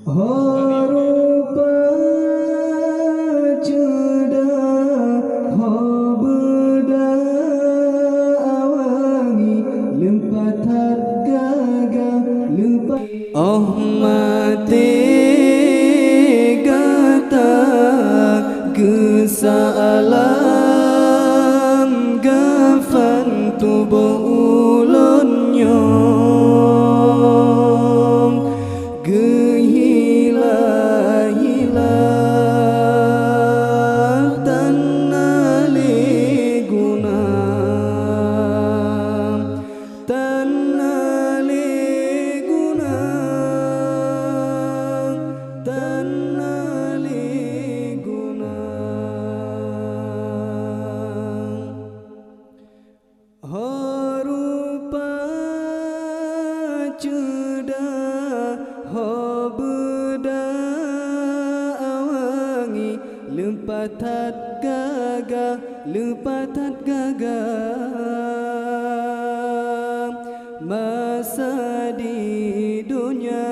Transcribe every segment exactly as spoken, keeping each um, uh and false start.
Ho rupa ceudah, ho beuda awangi, leupah that gagah, leupah. Oh maté gata geusa alam gafan tuboh ulôn nyoe. Geuhila-hila tan na lé guna, tan na lé guna, tan na lé guna. Ho rupa ceudah, ho beuda awangi, leupah that gagah, leupah that gagah. Masa di donya,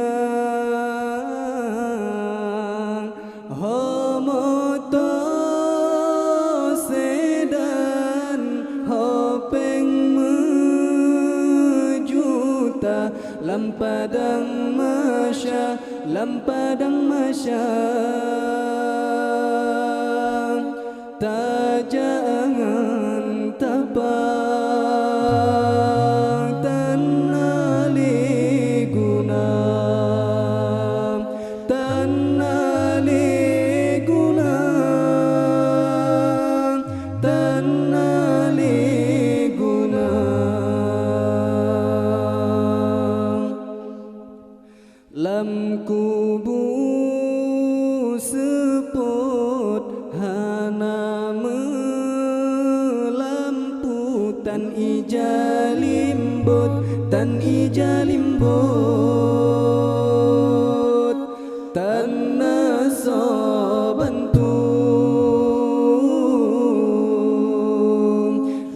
ho moto sedan, ho péng meujuta, lam padang mahsyar, lam padang mahsyar. Tajak ngon tapang tan na lé guna, tan na lé guna, tan na lé guna. Lam kubu seupôt hana meulampu, tan ija limbot, tan ija limbot, tan na soe bantu.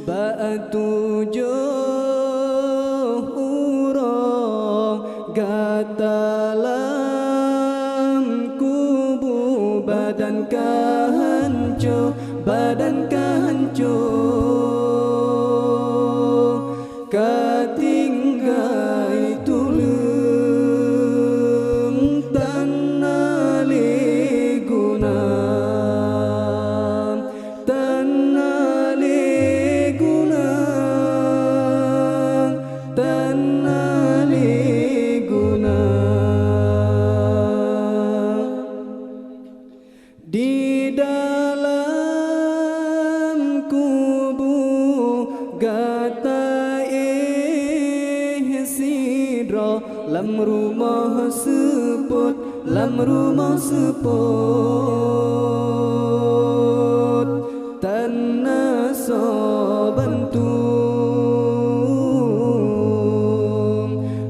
Bak tujoh uroe gata lam kubu, badan ka hanco, badan ka hanco, ka tinggai tuleueng tan na lé guna. Tan na lé guna, tan na lé guna. Di dalam kubu gata éh sidroe, lam rumoh seupôt, lam rumoh seupôt, tan na soe bantu.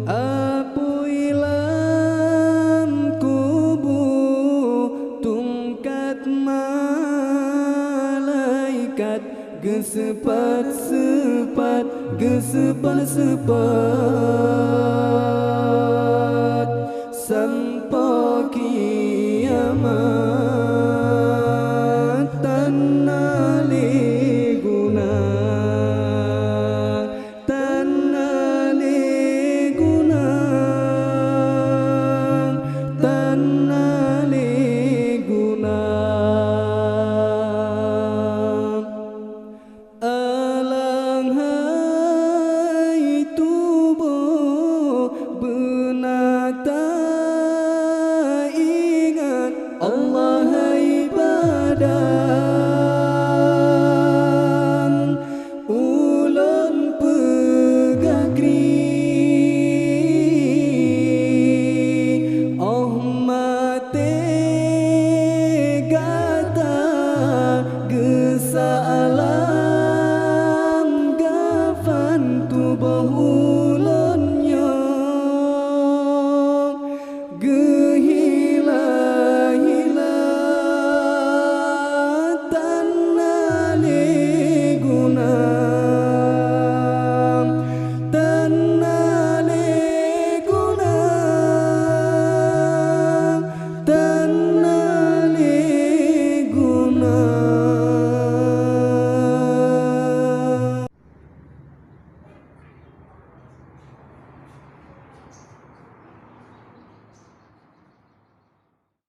Apui lam kubu tungkat malaikat, geuseupat-seupat, geuseupat-seupat sampoe kiamat.